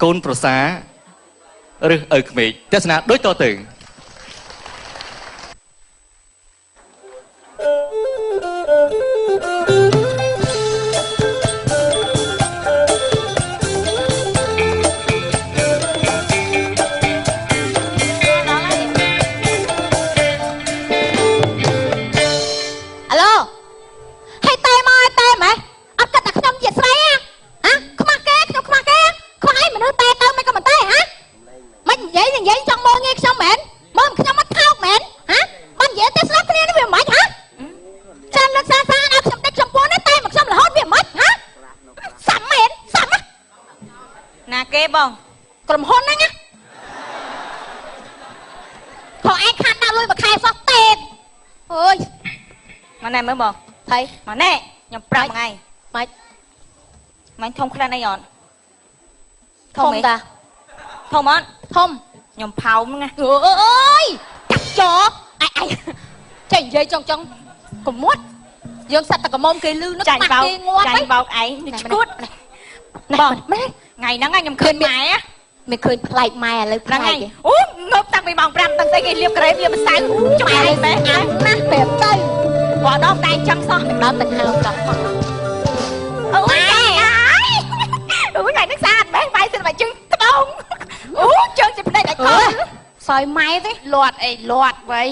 កូនប្រសាឬឪក្មេកទស្សនាដូចតទៅ អាឡូហើយតែមកឲ្យតែម៉េះអត់គិតតែខ្ញុំជាស្រីហ៎ហ៎ខ្មាស់គេខ្ញុំខ្មាស់គេខ្មាស់អីមនុស្សតែទៅមិនក៏មិនតែហ៎មិននិយាយនិយាយចង់មើលងាយខ្ញុំមែនមើលខ្ញុំមកថោកមែនហ៎មិននិយាយតែស្លាប់គ្នានេះវាមិនហ៎ចាំលើកសាសាឲ្យខ្ញុំតិចខ្ញុំពួនតែមកខ្ញុំរហូតវាមិនហ៎សាំមែនសាំ ណាគេបង ក្រុមហ៊ុនហ្នឹងណាខកឯងខានដាក់លុយមួយខែសោះទេអើយ មកណែមើលបង ថៃ មកណែខ្ញុំប្រាប់មួយថ្ងៃ ម៉េច ម៉ាញ់ធំខ្លាំងអីអត់ ធំតា ធំអត់ ធំ ខ្ញុំផោមហ្នឹងណា អើយកាក់ចោអៃអៃចេះនិយាយចង់ចង់កមុតយើងសត្វតែកមុំគេលឺនឹក ចាញ់បោក ប៉ះគេងាប់ ចាញ់បោកឯងនេះឈួត បងម៉ែ ថ្ងៃហ្នឹងខ្ញុំឃើញម៉ែ មិនឃើញប្លែកម៉ែឥឡូវប្លែ ហ្នឹងហើ ក យអូងើបតាំងពីម៉ោង5តាំងតែគេលាបក្រែមលាបម្សៅចុះឯងម៉ែ អាំណាស់ប្រាប់ទៅ ព្រោះដងតែចឹងសោះ ដើមទាំងហៅចង់ អូយអូយថ្ងៃនេះស្អាតម៉ែបាយសិនមកជើងត្បូងអូជើងជាភ្នែកដាច់ខំ សយម៉ែទេ លាត់អីលាត់វៃ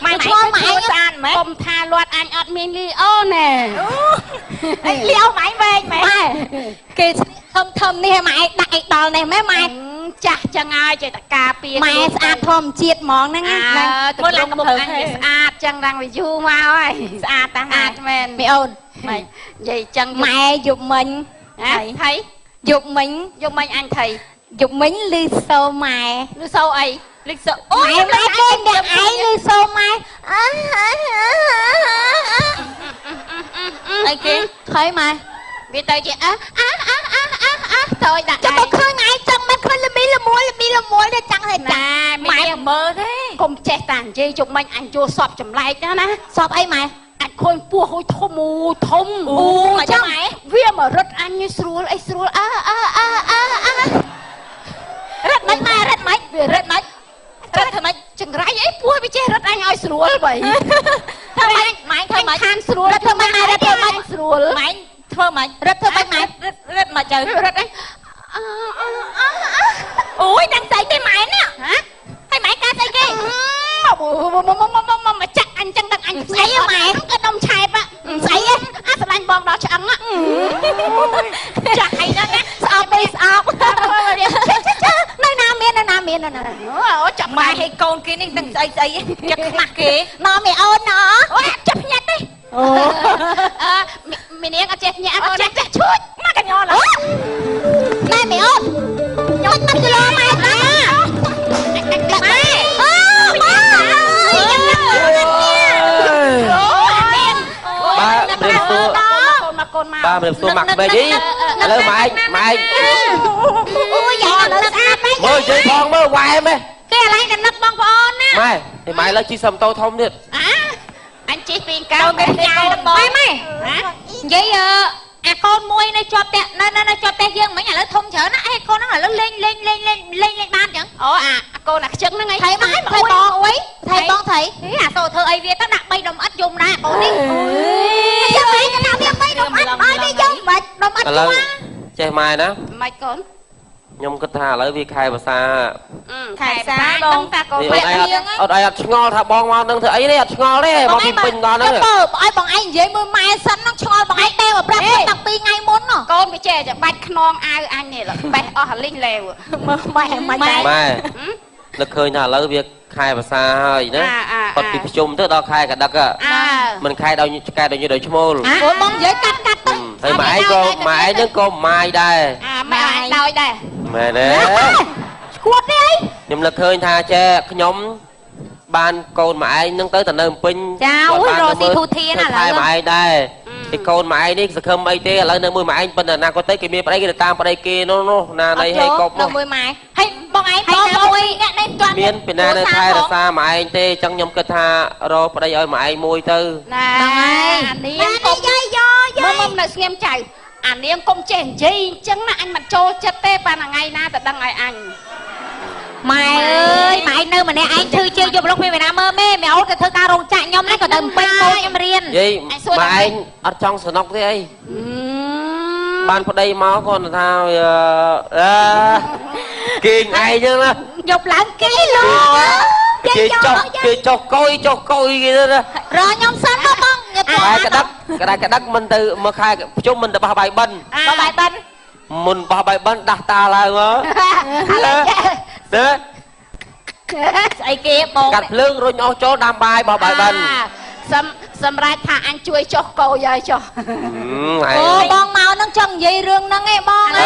ម៉ែ ឆ្លងម៉ែ ស្អាតម៉ែ កុំថាលាត់អញអត់មានលីអូណែ អីលាវម៉ែវែងម៉ែ ម៉ែគេធំធំនេះម៉ែដាក់អីដល់នេះម៉ែម៉ែ ចាស់ចឹងហើយចេះតែការពារ ម៉ែស្អាតធម្មជាតិហ្មងហ្នឹង អើ ណា ទៅមើលមុខអញវាស្អាតចឹងរាំងវាយូរមកហើយ ស្អាតតា ស្អាតមែន មីអូន ម៉េចនិយាយចឹង ម៉ែយប់មិញ ហ៎ថៃ យប់មិញ យប់មិញអញថៃ យប់មិញលឺសូម៉ែ លឺសូអី លិចសអូ ម៉ែម៉ែគេអ្នកឯងលឺសូម៉ែអើ អីគេ ថៃម៉ែ វាទៅជាអើអើអើអើអើអើទៅឲ្យដាក់ ចាំទៅឃើញម៉ែចង់មិនឃើញលមីលមួលលមីលមួលទេចង់ឲ្យចា ណា ម៉ែ ម៉ែ មើលទេ កុំចេះតានិយាយយប់មិញអញយល់សពចម្លែកណាណា សពអីម៉ែ អញឃើញពោះហួយធំអូធំ អូមកចាំម៉ែ វាមករត់អញស្រួលអីស្រួលអើអើអើអើអើ រត់មិនម៉ែរត់មិន វារត់ មិន រត់ធ្វើម៉េចចង្រៃអីពោះវាចេះរត់អញឲ្យស្រួលបើ ធ្វើម៉េចម៉ែធ្វើម៉េច ខានស្រួល រត់ធ្វើម៉េចម៉ែរត់ធ្វើម៉េច ស្រួល ម៉ែធ្វើម៉េច រត់ធ្វើម៉េចម៉ែ រត់មកចៅ រត់អីអើអើអើ អូយដឹងស្អីទេម៉ែនេះ ហ៎ ហើយម៉ែកាស្អីគេ មកមកមកមកមកចាក់អញចឹងដឹងអញ ស្អីម៉ែ ក៏ដុំឆែប ស្អី អាស្រឡាញ់បងដល់ឆ្អឹង ចាក់អីហ្នឹងណា ស្អប់ទេស្អប់នៅណាមាននៅណាមាននៅណា អូចាប់ ម៉ែឲ្យកូនគេនេះដឹងស្អីស្អីចាក់ខ្មាស់គេ ណមីអូនណ អូយចាប់ភ្ញាក់ទេ អូអឺមីនាងអត់ចេះញាក់អត់ចេះចាក់ឈួច មកកញ្ញល់ឡើយ ណែមីអូនខ្ញុំបាត់គីឡូម៉ែតាម៉ែអូម៉ែ បាទរៀបសួរ កូនមកកូនមក បាទរៀបសួរម៉ាក់ក្មេកអីឥឡូវម៉ែឯងម៉ែឯង អូយយ៉ាងឥឡូវស្អាតម៉េច មើលនិយាយផងមើលវ៉ែម៉េះ គេឥឡូវតែនឹកបងប្អូនណា ម៉ែនេះម៉ែឥឡូវជិះសំតោធំទៀត អាអញជិះពីកៅ គេញ៉ាំបង ម៉ែម៉ែនិយាយអាកូនមួយនៅជាប់ផ្ទះនៅនៅជាប់ផ្ទះយើងមិញឥឡូវធំច្រើនណាអេកូនហ្នឹងឥឡូវលេងលេងលេងលេងលេងលេងបានចឹង អូអាកូនអាខ្ជឹងហ្នឹងឯង ថៃម៉ែថៃបងអុយថៃបងថៃ ហេអាសូធ្វើអីវាទៅដាក់3ដុំអត់យំដែរកូននេះ ចាំម៉ែកណាវា3ដុំអត់ឲ្យវាយំមិនដុំអត់ ឥឡូវចេះម៉ែណា មិនកូន ខ្ញុំគិតថាឥឡូវវាខែភាសា ខែសាបងតាកូន នេះអត់អីអត់អីអត់ឆ្ងល់ថាបងមកនឹងធ្វើអីទេអត់ឆ្ងល់ទេមកពីពេញដល់ហ្នឹង បើឲ្យបងឯងនិយាយមួយម៉ែសិនហ្នឹងឆ្ងល់បងឯងទេមកប្រាប់គាត់តាំងពីថ្ងៃមុនណ កូនវាចេះតែបាច់ខ្នងអាវអញនេះបេះអស់លីងលែវ មើលម៉ែម៉ែ ម៉ែនឹកឃើញថាឥឡូវវាខែភាសាហើយណាគាត់ពីប្រជុំទៅដល់ខែកដឹក អើ មិនខែដល់ឆ្កែដល់ញយដល់ឈ្មោល អូបងនិយាយកាត់កាត់ទៅ ហើយម៉ែឯងក៏ម៉ែឯងហ្នឹងក៏ម៉ាយដែរ អាម៉ែអញដោយដែរ មែនទេ ឈួតទេអី ខ្ញុំនឹកឃើញថាចេះខ្ញុំបានកូនម៉ែឯងហ្នឹងទៅតែនៅពេញ ចាអូយរកស៊ីធូធានឥឡូវ ថែម៉ែឯងដែរពីកូនម៉ែឯងនេះសង្ឃឹមអីទេឥឡូវនៅមួយម៉ែឯងប៉ុន្តែអនាគតទៅគេមានប្តីគេទៅតាមប្តីគេនោះនោះណានៃហើយកប់ នៅ នោះ មួយម៉ែ ហើយបងឯងបងមួយអ្នកនេះទាន់ មានពីណានៅថែរក្សាម៉ែឯងទេអញ្ចឹងខ្ញុំគិតថារកប្តីឲ្យម៉ែឯងមួយទៅ ណាអានាងកុំ យាយយាយ មើលមកនៅស្ងៀមចៅអានាងកុំចេះនិយាយអញ្ចឹងណាអញមិនចូលចិត្តទេប៉ាថ្ងៃណាទៅ ដឹងឲ្យអញ ម៉ែអើយម៉ែឯងនៅម្នាក់ឯងឈឺជើងយកលោកមានវេណាមើលមេម៉ែអូនទៅធ្វើការរោងចក្រខ្ញុំនេះក៏ទៅពេញកូនខ្ញុំរៀន យាយម៉ែឯងអត់ចង់សនុកទេអីបានប្តីមកគាត់ថាអឺគេងឯងចឹងណា យកឡើងគេលោក គេចុះគេចុះកុយចុះកុយគេទៅណា រខ្ញុំសិនមកបងយក ខែក្តឹកក្តៅក្តឹកមិនទៅមកខែភ្ជុំមិនទៅបោះបាយបិណ្ឌ បងបាយបិណ្ឌ មុនបោះបាយបិណ្ឌដាស់តាឡើងមកទេ ស្អីគេបង កាត់ភ្លើងរុញអស់ចូលដាំបាយបោះបាយបិណ្ឌ សំសម្រាប់ថាអញជួយចុះកោយឲ្យចុះ អូបងមកនឹងចង់និយាយរឿងហ្នឹងឯងបង ឥ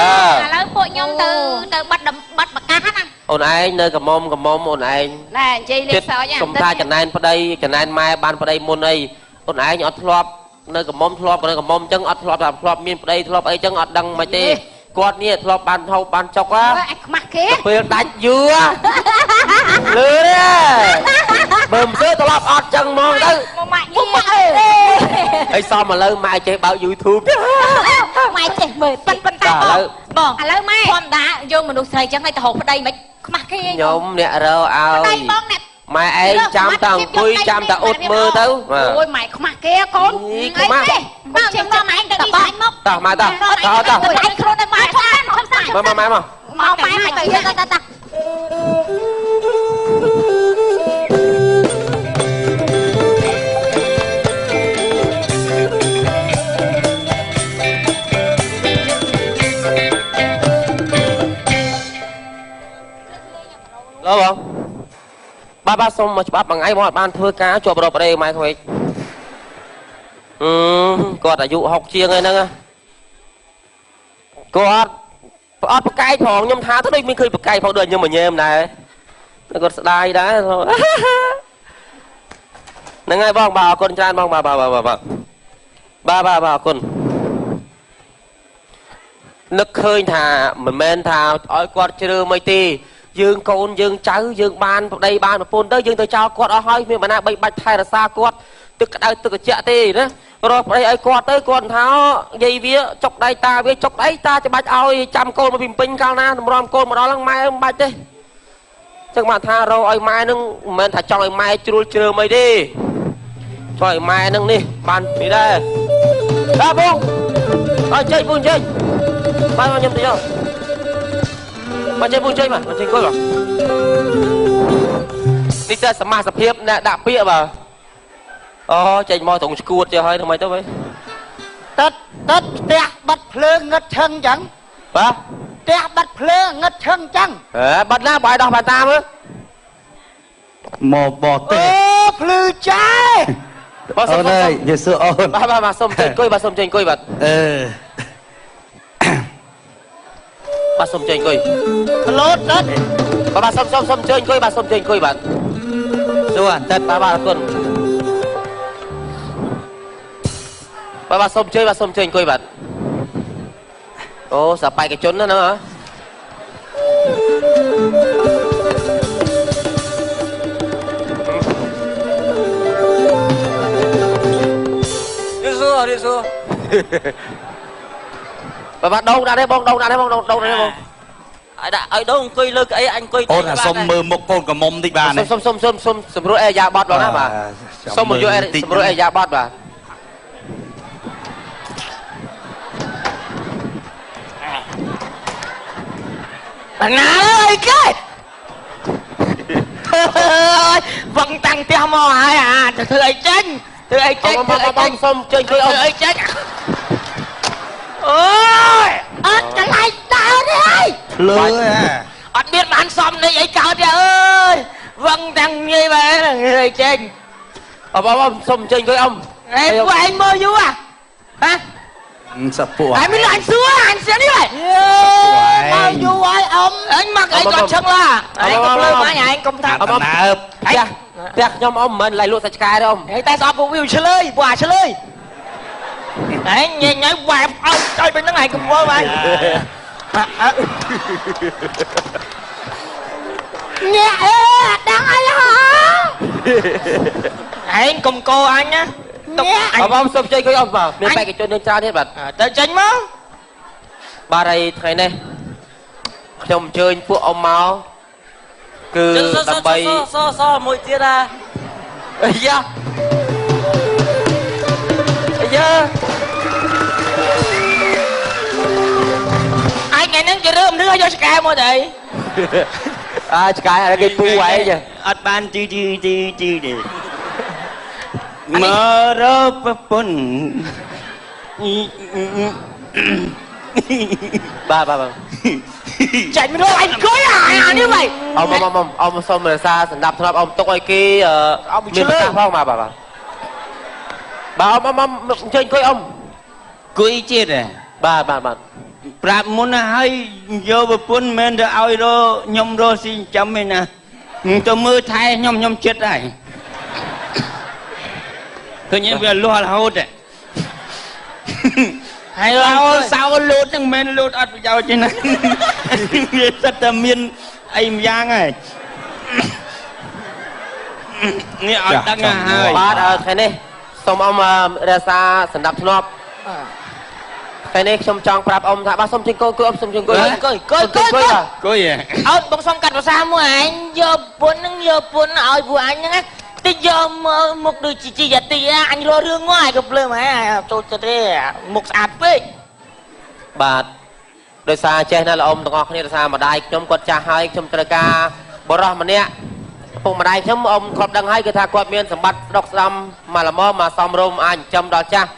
ឡូវពួកខ្ញុំទៅទៅបាត់បាត់បកាសណា អូនឯងនៅកមុំកមុំអូនឯង ណែនិយាយលេងសើច កុំថាចំណែនប្តីចំណែនម៉ែបានប្តីមុនអីអូនឯងអត់ធ្លាប់នៅកមុំធ្លាប់នៅកមុំអញ្ចឹងអត់ធ្លាប់ថាធ្លាប់មានប្តីធ្លាប់អីអញ្ចឹងអត់ដឹងមិនទេគាត់នេះធ្លាប់បានហូបបានចុកហ៎ អញខ្មាស់គេ ពេលដាច់យូរលឺទេបើមិនធ្វើត្រឡប់អត់ចឹងហ្មងទៅ មកម៉ាក់មកម៉ាក់អេ ហើយសមឥឡូវម៉ែចេះបើក YouTube ម៉ែចេះមើល ប៉ិនប៉ិនតែ តើឥឡូវ បង ឥឡូវម៉ែ ធម្មតាយើងមនុស្សស្រីចឹងឲ្យទៅរកប្តីមិនខ្មាស់គេ ខ្ញុំអ្នករកឲ្យ ប្តីបងអ្នក ម៉ែឯងចាំតែអង្គុយចាំតែអ៊ុតមើលទៅ អូយម៉ែខ្មាស់គេកូន ខ្មាស់ មកខ្ញុំចាំឯងទៅទីសាញ់មក តោះម៉ែតោះតោះតោះ ឯងខ្លួនឯងមកខំខំសា មកមកម៉ែមក មកម៉ែមក ទៅ ទៅ ទៅទៅ ឡូបងបាទបាទសុំមកច្បាប់មួយថ្ងៃមកអត់បានធ្វើការជាប់រកប្តីម៉ែក្មេកអឺគាត់អាយុ60ជាងហើយហ្នឹងគាត់អត់ប្រកែកផងខ្ញុំថាទៅដូចមានឃើញប្រកែកផងដូចខ្ញុំមកញែមដែរគាត់ស្ដាយដែរហ្នឹងហើយបងបាទអរគុណច្រើនបងបាទបាទបាទបាទបាទបាទអរគុណនឹកឃើញថាមិនមែនថាឲ្យគាត់ជ្រើមិនទេយើងកូនយើងចៅយើងបានប្តីបានប្រពន្ធទៅយើងទៅចោលគាត់អស់ហើយមានបណ្ណាបីបាច់ថែរក្សាគាត់ទឹកក្តៅទឹកត្រជាក់ទេណារកប្តីឲ្យគាត់ទៅគាត់ថាយាយវាចុកដៃតាវាចុកដៃតាច្បាច់ឲ្យចាំកូនមកពីពេញកាលណាតម្រាំកូនមកដល់ហ្នឹងម៉ែមិនបាច់ទេចឹងបានថារកឲ្យម៉ែហ្នឹងមិនមែនថាចង់ឲ្យម៉ែជ្រួលជ្រើមអីទេចង់ឲ្យម៉ែហ្នឹងនេះបាននេះដែរបាទបងអើចេញបងចេញបាទខ្ញុំទៅយកបាទចេញបងចេញបាទចេញអង្គុយបាទនេះតែសមាសភាពអ្នកដាក់ពាក្យបាទអូចេញមកត្រង់ឈួតចេះហើយធ្វើម៉េចទៅវិញ ទឹកទឹកផ្ទះបាត់ភ្លើងងឹតឈឹងចឹង បាទ ផ្ទះបាត់ភ្លើងងឹតឈឹងចឹង អេបាត់ណាបាយដោះបាត់តាមមើល មកបទេ អូភ្លឺចែ បាទសុំ អូនអើយយេស៊ូអូន បាទបាទបាទសុំចេញអង្គុយបាទសុំចេញអង្គុយបាទ អឺ បាទសុំចេញអង្គុយ ក្លូតទឹក បាទបាទសុំសុំសុំចេញអង្គុយបាទសុំចេញអង្គុយបាទ សួរអន្តិត បាទបាទអរគុណបាទបាទសុំចេញបាទសុំចេញអង្គុយបាទអូសបេក្ខជនណាហ្នឹងហ៎ នេះសួរនេះសួរ បាទបាទដងដាក់ទេបងដងដាក់ទេបងដងដងដាក់ទេបង ឲ្យដាក់ឲ្យដងអង្គុយលើកៅអីអញអង្គុយ អូនអាសុំមើលមុខកូនក្រមុំតិចបានទេ សុំសុំសុំសុំសម្រួលអេយ៉ាបតបងណាបាទសុំមកយកសម្រួលអេយ៉ាបតបាទ បាណាអើយគេវងតាំងផ្ទះមកហើយអាទៅធ្វើអីចេញធ្វើអីចេញ បង ធ្វើអីចេញ បងសុំចេញអង្គុយ ធ្វើ អូ អីចេញអូយអត់កន្លែងដើរទេហើយ ភ្លើអា អត់មានបានសំនេះអីកើតទេអើយវងតាំងងាយបែរអីចេញ អបងបងសុំចេញអង្គុយអ៊ំ អេពួកឯងមើលយូរហ៎ហ៎ សពួក ឯងមានអញសួរអញសួរនេះហ៎ មក យូរហើយអ៊ំអញមកអីក៏ឈឹងឡាឯងក៏ភ្លើអញឯងកុំថា តំណើប ផ្ទះផ្ទះខ្ញុំអ៊ំមិនមែនឡៃលក់សាច់ឆ្កែទេអ៊ំ ហេតែស្អប់ពួកវាឆ្លើយពួកអាឆ្លើយឯងញ៉ៃញ៉ៃវ៉ែបអោចុយទៅហ្នឹងឯងកុំវើឯង ញាក់អេអត់ដឹងអីហ៎ ឯងកុំកោអញណាទុកអញ អបងសុំចេញអង្គុយអ៊ំបាទមានបេក្ខជននឹងច្រើនទៀតបាទ ទៅចេញមក បាទហើយថ្ងៃនេះ ខ្ញុំអញ្ជើញពួកអ៊ំមកគឺដើម្បី សសមួយទៀតអា អាយ៉ាអាយ៉ា អញថ្ងៃហ្នឹងគេរើមនុស្សឲ្យយកឆ្កែមកទៅអី អាឆ្កែអាគេពូឯង អត់បានទីទីទីទីទេមករកប្រពន្ធ បាទបាទបាទ ចាញ់មនុស្សអញអង្គុយអានេះវិញ អ៊ំអ៊ំអ៊ំអ៊ំសុំរក្សាសម្ដាប់ធ្នាប់អ៊ំទុកឲ្យគេមានប្រសាសន៍ផងបាទបាទបាទបាទអ៊ំអ៊ំអ៊ំអញ្ជើញអង្គុយអ៊ំ គួយទៀតហ៎ បាទបាទបាទ ប្រាប់មុនណាហើយយកប្រពន្ធមិនមែនទៅឲ្យរកខ្ញុំរកស៊ីចិញ្ចឹមឯណាទៅមើលថែខ្ញុំខ្ញុំចិត្តហើយឃើញវាលាស់រហូតហ៎ ហើយ សោសោលូតហ្នឹងមិនមែនលូតអត់ប្រយោជន៍ទេណាវាសិតតែមានអីម្យ៉ាងហើយនេះអត់ដឹងហើយ បាទថ្ងៃនេះសូមអ៊ំរក្សាសម្ដាប់ធ្នាប់ថ្ងៃនេះខ្ញុំចង់ប្រាប់អ៊ំថាបាទសូមជិះអង្គុយអ៊ំសូមជិះអង្គុយ អង្គុយអង្គុយអង្គុយ បាទ គួយហ៎ អត់បងសុំកាត់ភាសាមួយអញយកពុនហ្នឹងយកពុនឲ្យពួកអញហ្នឹងណាតិចយកមកមុខដូចជីជីយ៉ាទីអញរករឿងមកឯងក៏ភ្លើមហ៎ចូលចិត្តទេមុខស្អាតពេក បាទដោយសារចេះណាស់ល្អអ៊ំទាំងអស់គ្នាដោយសារម្ដាយខ្ញុំគាត់ចាស់ហើយខ្ញុំត្រូវការបរោះម្នាក់ឪពុកម្ដាយខ្ញុំអ៊ំគាត់ដឹងហើយគឺថាគាត់មានសម្បត្តិស្ដុកស្ដំមកល្មមមកសំរុំអាចចិញ្ចឹមដល់ចាស់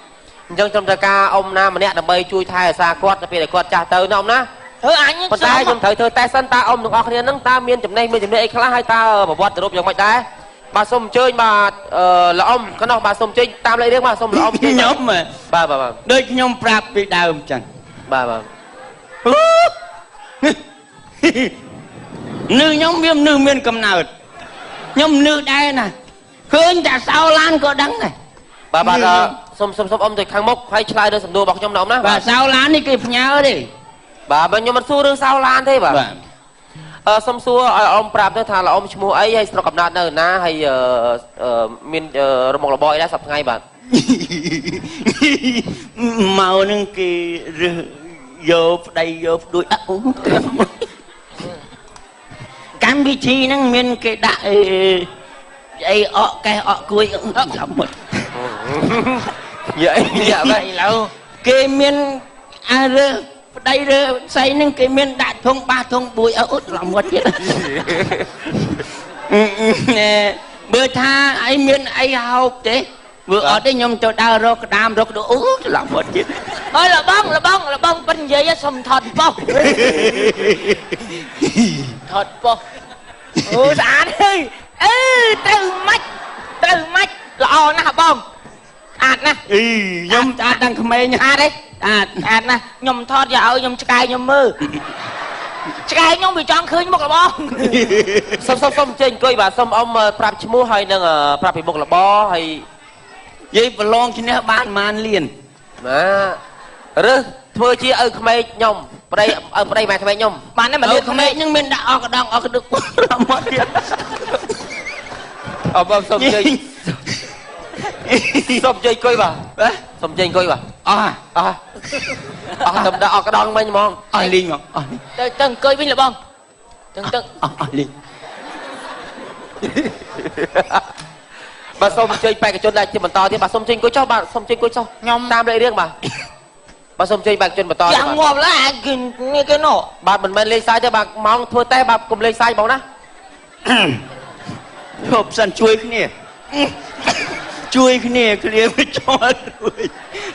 អញ្ចឹងខ្ញុំត្រូវការអ៊ំណាម្នាក់ដើម្បីជួយថែរក្សាគាត់ទៅពេលដែលគាត់ចាស់ទៅណាអ៊ំណា ធ្វើអញ ប៉ុន្តែខ្ញុំត្រូវធ្វើតេស្តសិនតើអ៊ំទាំងអស់គ្នាហ្នឹងតើមានចំណេះមានចំណេះអីខ្លះហើយតើប្រវត្តិរូបយ៉ាងម៉េចដែរបាទសូមអញ្ជើញបាទល្អអ៊ំកណោះបាទសូមអញ្ជើញតាមលេខរៀងបាទសូមល្អអ៊ំអញ្ជើញ ខ្ញុំហ៎ បាទបាទបាទ ដូចខ្ញុំប្រាប់ពីដើមចឹង បាទបាទ នឹខ្ញុំវាមនុស្សមានកំណើតខ្ញុំនឹដែរណាឃើញតែសោឡានក៏ដឹងដែរ បាទបាទសូមសូមសូមអ៊ំទៅខាងមុខហើយឆ្លើយនៅសំណួររបស់ខ្ញុំណាអ៊ំណា បាទសោឡាននេះគេផ្ញើទេ បាទបើខ្ញុំមិនសួររឿងសោឡានទេបាទ បាទ អឺសូមសួរឲ្យអ៊ំប្រាប់ទៅថាល្អអ៊ំឈ្មោះអីហើយស្រុកកំណើតនៅណាហើយមានរមុខរបរអីដែរសប្តាហ៍ថ្ងៃបាទ មកនឹងគេរើសយកប្តីយកផ្ដួយអអូកម្មវិធីហ្នឹងមានគេដាក់អីអីអកកេះអកគួយចាំមក យាយយ៉ាបែ ឥឡូវ គេមានអារើសប្តីរើសស្អីហ្នឹងគេមានដាក់ធុងបាសធុងបួយអើឧតឡំមកទៀតណែបើថាអីមានអីហូបទេបើអត់ទេខ្ញុំទៅដើររកក្តាមរកដូអូច្រឡំមកទៀត អើយលបងលបងលបងប៉ិននិយាយសុំថតប៉ុសថតប៉ុសអូស្អាតហើយអឺត្រូវម៉ាច់ត្រូវម៉ាច់ល្អណាស់បងស្អាតណាស់ អីខ្ញុំស្អាតតាំងក្មេង ស្អាតទេ ស្អាត ស្អាតណាស់ខ្ញុំថតយកឲ្យខ្ញុំឆ្កែខ្ញុំមើលឆ្កែខ្ញុំវាចង់ឃើញមុខរបស់ សូមសូមសូមអញ្ជើញអង្គុយបាទសូមអ៊ំប្រាប់ឈ្មោះហើយនឹងប្រាប់ពីមុខរបរហើយ យាយប្រឡងឈ្នះបានម៉ានលៀន ណារើសធ្វើជាឪក្មេកខ្ញុំប្តីឪប្តីម៉ែក្មេកខ្ញុំ បានទេមក លើ លឿន ក្មេកហ្នឹងមានដាក់អកដងអកដឹកឡំមកទៀត អ៊ំសូមអញ្ជើញសូមអញ្ជើញអង្គុយបាទ បាទ សូមអញ្ជើញអង្គុយបាទ អស់ អស់អស់តែដាក់អកដងមិញហ្មង អស់លីងមកអស់ ទៅទៅអង្គុយវិញលបងទៅទៅ អស់អស់លីង បាទសូមអញ្ជើញបេក្ខជនដែលជាបន្តទៀតបាទសូមអញ្ជើញអង្គុយចុះបាទសូមអញ្ជើញអង្គុយចុះ ខ្ញុំ តាមលេខរៀងបាទបាទសូមអញ្ជើញបេក្ខជនបន្តទៀត យ៉ាង បាទ ងាប់ឡើយអាគេនេះគេណោ បាទមិនមែនលេងសាយទេបាទម៉ោងធ្វើតេស្តបាទកុំលេងសាយហ្មងណា ឈប់សិនជួយគ្នាជួយគ្នាគ្លៀវាចូលរួ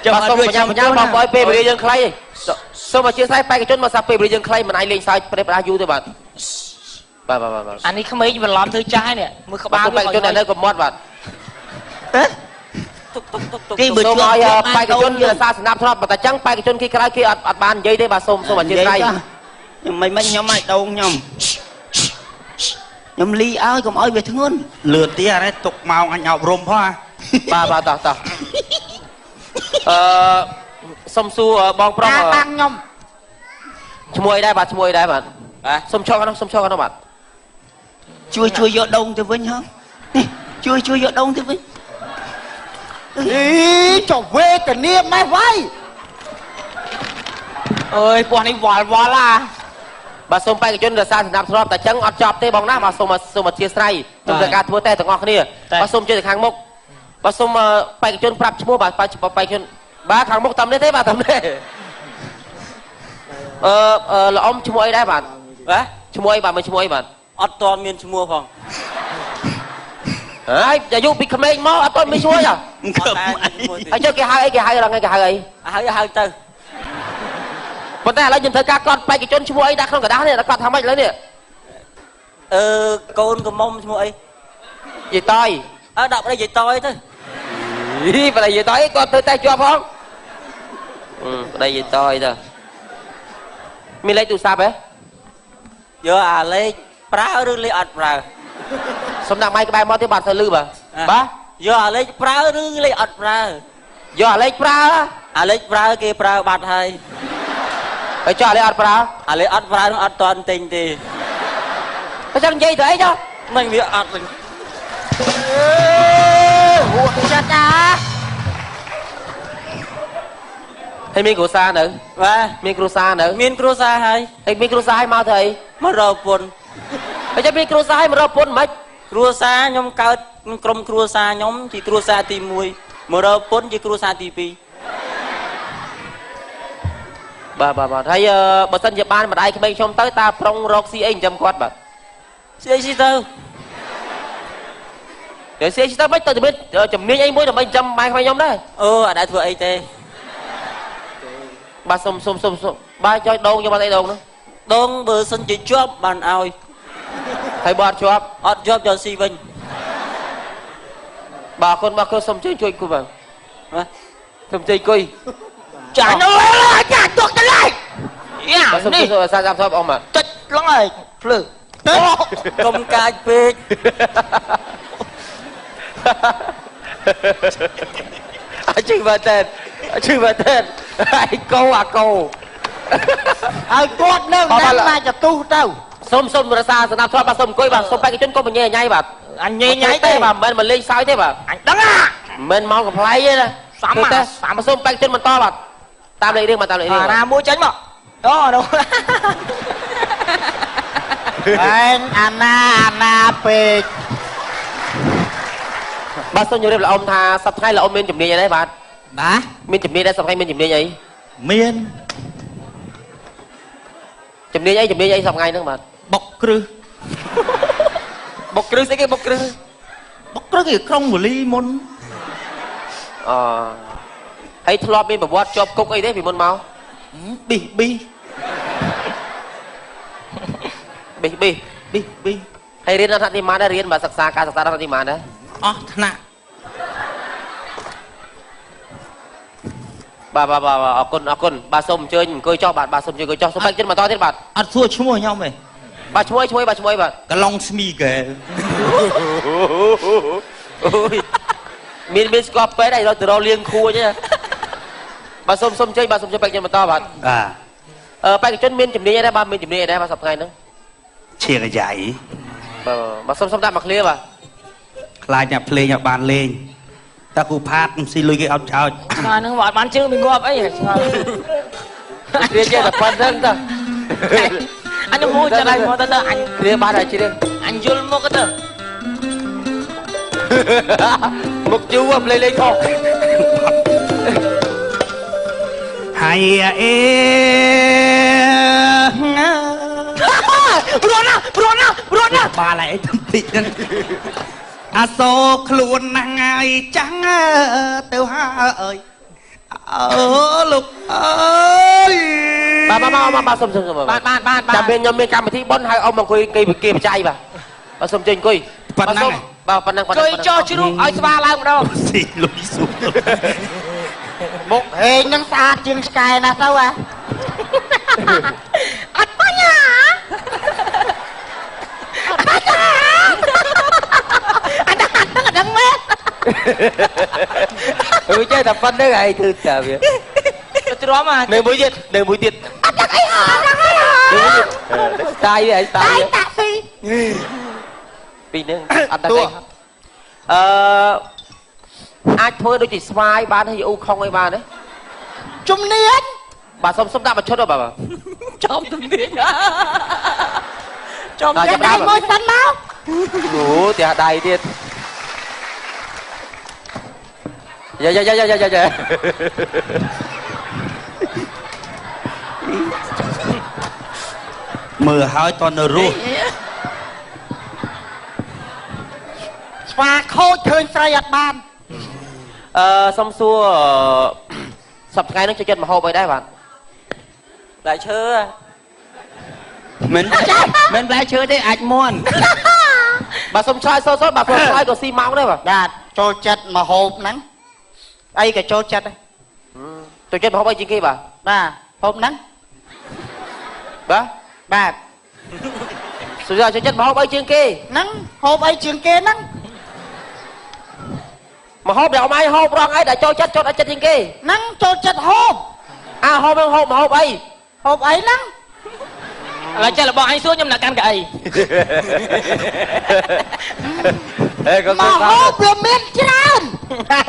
ច បាទសូមបញ្ញាបញ្ញាបងប្អូនពេលវេលាយើងខ្លីសូមអធិស្ឋានបេក្ខជនមកសាពេលវេលាយើងខ្លីមិនអាចលេងសើចប្រេះផ្ដាស់យូរទេបាទបាទបាទបាទ អានេះក្មេងបន្លំធ្វើចាស់នេះមើលក្បាល បាទសូមបេក្ខជនដែលនៅកំមត់បាទ គេបើ សូម ជួ ឲ្យបេក្ខជនរក្សាស្នាប់ធ្នាប់តែចឹងបេក្ខជនគេក្រៅគេអត់អត់បាននិយាយទេបាទសូមសូមអធិស្ឋាន ខ្ញុំមិនមិនខ្ញុំឲ្យដងខ្ញុំខ្ញុំលីឲ្យកុំឲ្យវាធ្ងន់ លឿនទៀតអរេទុកម៉ោងអញអប់រំផងអា បាទបាទតោះតោះអឺសូមសួរបងប្រុស តាំងខ្ញុំ ឈ្មោះអីដែរបាទឈ្មោះអីដែរបាទ បាទ សូមឈរខាងនោះសូមឈរខាងនោះបាទ ជួយជួយយកដងទៅវិញហ៎នេះជួយជួយយកដងទៅវិញ អីចុះវេទនាម៉េះវ៉ៃ អើយពោះនេះវល់វល់អា បាទសូមបេក្ខជនរក្សាសន្តិភាពតែចឹងអត់ចប់ទេបងណាបាទសូមសូមអធិស្ឋានខ្ញុំត្រូវការធ្វើតេស្តទាំងអស់គ្នាបាទសូមជួយទៅខាងមុខបាទសូមបេក្ខជនប្រាប់ឈ្មោះបាទបេក្ខជនបាទខាងមុខតាមនេះទេបាទតាមនេះអឺល្អំឈ្មោះអីដែរបាទ បាទ ឈ្មោះអីបាទមើលឈ្មោះអីបាទ អត់តមានឈ្មោះផង ហើយអាយុពីក្មេងមកអត់តមានឈ្មោះចា អត់តែឈ្មោះទេ ហើយចុះគេហៅអីគេហៅរងគេហៅអី ហៅហៅទៅ ប៉ុន្តែឥឡូវខ្ញុំត្រូវការកត់បេក្ខជនឈ្មោះអីដាក់ក្នុងกระดาษនេះកត់ថាម៉េចឥឡូវនេះ អឺកូនកំមុំឈ្មោះអី យាយតយ អើដាក់ប្តីយាយតយទៅ ហីប្តីយាយតយគាត់ធ្វើតែជាប់ផងប្តីយាយតយទៅមានលេខទូរស័ព្ទហ៎ យកអាលេខប្រើឬលេខអត់ប្រើ សំដាក់ម៉ៃក្បែរមកទេបាទធ្វើលឺបាទបាទ យកអាលេខប្រើឬលេខអត់ប្រើ យកអាលេខប្រើ អាលេខប្រើគេប្រើបាត់ហើយ ហើយចុះអាលេខអត់ប្រើ អាលេខអត់ប្រើនឹងអត់តន់ទិញទេ ហើយចង់និយាយទៅអីចុះ មិនវាអត់វិញ ហួសចិត្តអា ហើយមានគ្រួសារនៅ បាទ មានគ្រួសារនៅ មានគ្រួសារហើយ ហើយមានគ្រួសារហើយមកទៅអី មករកពុន ហើយចាំមានគ្រួសារហើយមករកពុនមិន គ្រួសារខ្ញុំកើតក្រុមគ្រួសារខ្ញុំជាគ្រួសារទី1មករកពុនជាគ្រួសារទី2 បាទបាទបាទហើយបើសិនជាបានម្ដាយក្មេងខ្ញុំទៅតើប្រុងរកស៊ីអីចិញ្ចឹមគាត់បាទ ស្អីស៊ីទៅ តែស៊ីអីស៊ីទៅមិនទៅមានជំនាញអីមួយដើម្បីចិញ្ចឹមម៉ែក្មេងខ្ញុំដែរ អូអត់ដែរធ្វើអីទេ បាទសុំសុំសុំសុំបាទចុយដងយកមកអីដងនោះ ដងបើសិនជាជាប់បានឲ្យ ហើយបើអត់ជាប់ អត់ជាប់យកស៊ីវិញ បាទអរគុណបាទគុណសុំជួយជួយគូបាទសុំជួយគុយ ចាញ់ចាទុកទៅឡើយយ៉ា បាទសុំ នេះ ជួយសាស្ត្រអមបាទ តិចឡងហើយភ្លឺ កុំកាចពេក អជឿបាទតែអជឿបាទតែឯកោអាកោ ឲ្យគាត់នៅណាមកចទុះទៅ សុំសុំរសាស្ដាប់ធ្លាប់បាទសុំអង្គុយបាទសុំបេក្ខជនកុំបញ៉ៃញ៉ៃបាទ អញញ៉ៃញ៉ៃ ទេបាទមិនមែនមកលេងសើចទេបាទ អញដឹងអា មិនមកកំ pl ៃទេណា សំ ទេសុំបេក្ខជនបន្តបាទតាមលេខរៀងបាទតាមលេខរៀង អាណាមួយចេញមកអូនោះ ឯងអាណាអាណាពេក បាទសូមជម្រាបល្អមថាសប្តាហ៍ថ្ងៃល្អមមានជំនាញអីដែរបាទ បាទ មានជំនាញដែរសប្តាហ៍ថ្ងៃមានជំនាញអី មាន ជំនាញអីជំនាញអីសប្តាហ៍ថ្ងៃហ្នឹងបាទ បុកគ្រឹះ បុកគ្រឹះស្អីគេបុកគ្រឹះ បុកគ្រឹះគេក្រុងវលីមុន អហើយធ្លាប់មានប្រវត្តិជាប់គុកអីទេពីមុនមក ប៊ីប៊ី ប៊ីប៊ី ប៊ីប៊ី ហើយរៀនដល់ថ្នាក់ទីម៉ានដែររៀនបាទសិក្សាការសិក្សាដល់ថ្នាក់ទីម៉ានដែរ អស់ថ្នាក់ បាទបាទបាទអរគុណអរគុណបាទសូមអញ្ជើញអង្គុយចុះបាទបាទសូមអញ្ជើញអង្គុយចុះសូមបេក្ខជនបន្តទៀតបាទ អត់សួរឈ្មោះខ្ញុំទេ បាទឈ្មោះអីឈ្មោះអីបាទឈ្មោះអីបាទ កឡុងស្មីហ្គេល អូយមានមានស្គាល់ពេទ្យហើយទៅរកលៀងខួចទេបាទសូមសូមអញ្ជើញបាទសូមអញ្ជើញបេក្ខជនបន្តបាទ បាទ អឺបេក្ខជនមានជំនាញអីដែរបាទមានជំនាញអីដែរបាទសប្តាហ៍ថ្ងៃហ្នឹង ឈៀកយ៉ៃ បាទបាទសូមសូមដាក់មកឃ្លាបាទ ខ្លាចអ្នកភ្លេងឲ្យបានលេងតែគូផាតស៊ីលុយគេអត់ចោច ឆ្ងល់ហ្នឹងអត់បានជើងពីងាប់អីឆ្ងល់ ជ្រៀងចេះតែប៉ុណ្្នឹងទៅ អញមួយចិត្តឲ្យមកទៅទៅអញ ជ្រៀងបានហើយជ្រៀង អញយល់មកទៅ មុខជូរភ្លេងលេងខុស ហើយអេ ព្រោះណាព្រោះណាព្រោះណា បាលឯងតំតិចហ្នឹងអាសូរខ្លួនណាស់ហើយចាំងទៅហើយអូលោកអើយ បាទបាទបាទបាទសូមសូមសូម បានបានបានបាន ចាំមានខ្ញុំមានកម្មវិធីបុណ្យហើយអ៊ំមកអង្គុយគេគេបច្ច័យបាទបាទសូមចេញអង្គុយ ប៉ុណ្ណឹង បាទប៉ុណ្ណឹងប៉ុណ្ណឹង អង្គុយចុះជ្រូកឲ្យស្វាឡើងម្ដង ស៊ីលុយស៊ូ មុខហេងនឹងស្អាតជាងឆ្កែណាស់ទៅអា អត់បញ្ញាអត់បញ្ញាអាហ្នឹងអាហ្នឹងមែន អឺចេះតែប៉ុណ្្នឹងឯងធ្វើតាវា ទ្រាំអា នៅមួយទៀតនៅមួយទៀត អត់ដឹងអីហ៎អត់ដឹងអីហ៎ ស្ទាយវាឯងស្ទា តែ យវា តាក់ស៊ី ពីរហ្នឹងអត់ដឹងអីអឺអាចធ្វើដូចជាស្វាយបានហើយអ៊ូខុងអីបានទេ ជំនាញ បាទសុំសុំដាក់មួយឈុតបាទបាទ ចំទំនាញចំ ដល់ ចាំដៃមួយសិនមក អូផ្ទះដៃទៀតយ៉ាយ៉ាយ៉ាយ៉ាយ៉ាយ៉ា មើលហើយតនៅរស់ ស្វាខូចឃើញស្រីអត់បាន អឺសុំសួរសប្តាហ៍ថ្ងៃនេះចូលចិត្តម្ហូបអីដែរបាទ ផ្លែឈើ មិនមិនផ្លែឈើទេអាចមន់ បាទសុំឆ្លើយសូសូបាទព្រោះឆ្លើយក៏ស៊ីម៉ោងដែរបាទ បាទចូលចិត្តមកហូបហ្នឹងអីក៏ចូលចិត្តដែរ ចូលចិត្តម្ហូបអីជាងគេបាទ បាទហូបហ្នឹង បាទ បាទ សុំចូលចិត្តម្ហូបអីជាងគេ ហ្នឹងហូបអីជាងគេហ្នឹង ម្ហូបដែលអមឯងហូបរងអីដែលចូលចិត្តចូលដល់ចិត្តជាងគេ ហ្នឹងចូលចិត្តហូប អាហូបហ្នឹងហូបម្ហូបអី ហូបអីហ្នឹង ឥឡូវចេះរបស់អញសួរខ្ញុំដាក់កាន់កៅអី អេក៏ មកហូបវាមានច្រើន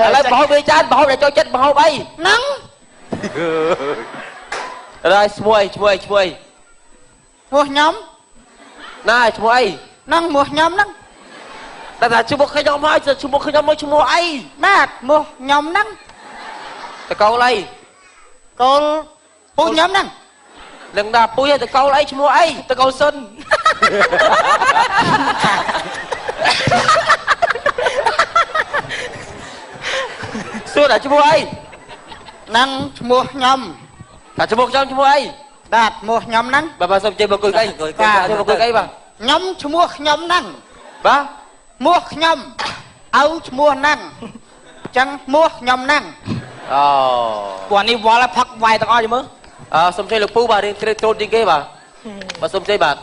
ឥឡូវម្ហូបវាច្រើនម្ហូបដែលចូលចិត្តម្ហូបអី ហ្នឹង ឥឡូវឈ្មោះអីឈ្មោះអីឈ្មោះអី ឈ្មោះខ្ញុំ ណាឈ្មោះអី ហ្នឹងឈ្មោះខ្ញុំហ្នឹង តែថាឈ្មោះខ្ញុំហើយឈ្មោះខ្ញុំមកឈ្មោះអី បាទឈ្មោះខ្ញុំហ្នឹង តកូលអី កូលពូខ្ញុំហ្នឹង នឹងដល់ពុយតកូលអីឈ្មោះអី តកោសុន សួរថាឈ្មោះអី ហ្នឹងឈ្មោះខ្ញុំ ថាឈ្មោះខ្ញុំឈ្មោះអី បាទឈ្មោះខ្ញុំហ្នឹង បាទបាទសូមជិះមកអង្គុយកអីអង្គុយអង្គុយកអីបាទ ខ្ញុំឈ្មោះខ្ញុំហ្នឹង បាទ ឈ្មោះខ្ញុំឪឈ្មោះហ្នឹងអញ្ចឹងឈ្មោះខ្ញុំហ្នឹង អូ ពួកនេះវល់ហើយផឹកវាយទាំងអស់យមើល អឺសូមជិះលោកពូបាទរៀងត្រេកត្រូតជាងគេបាទបាទសូមជិះបាទ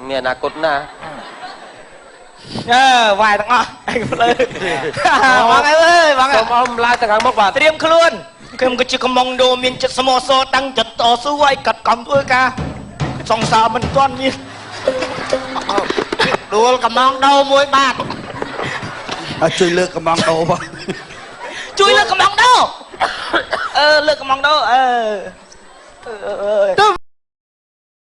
មានអនាគតណា អើវាយទាំងអស់ឯងភ្លើបងអើយបង សូមអមឡើងទៅខាងមុខបាទ ត្រៀមខ្លួនខ្ញុំគឺជាកំងដូមានចិត្តស្មោសរតាំងចិត្តតស៊ូឲ្យកាត់កំធ្វើការសង្សារមិនទាន់មាន ដួលកំងដោមួយបាទ អត់ជួយលើកកំងដោបង ជួយលើកកំងដូអឺលើកកំងដូអឺ ទៅ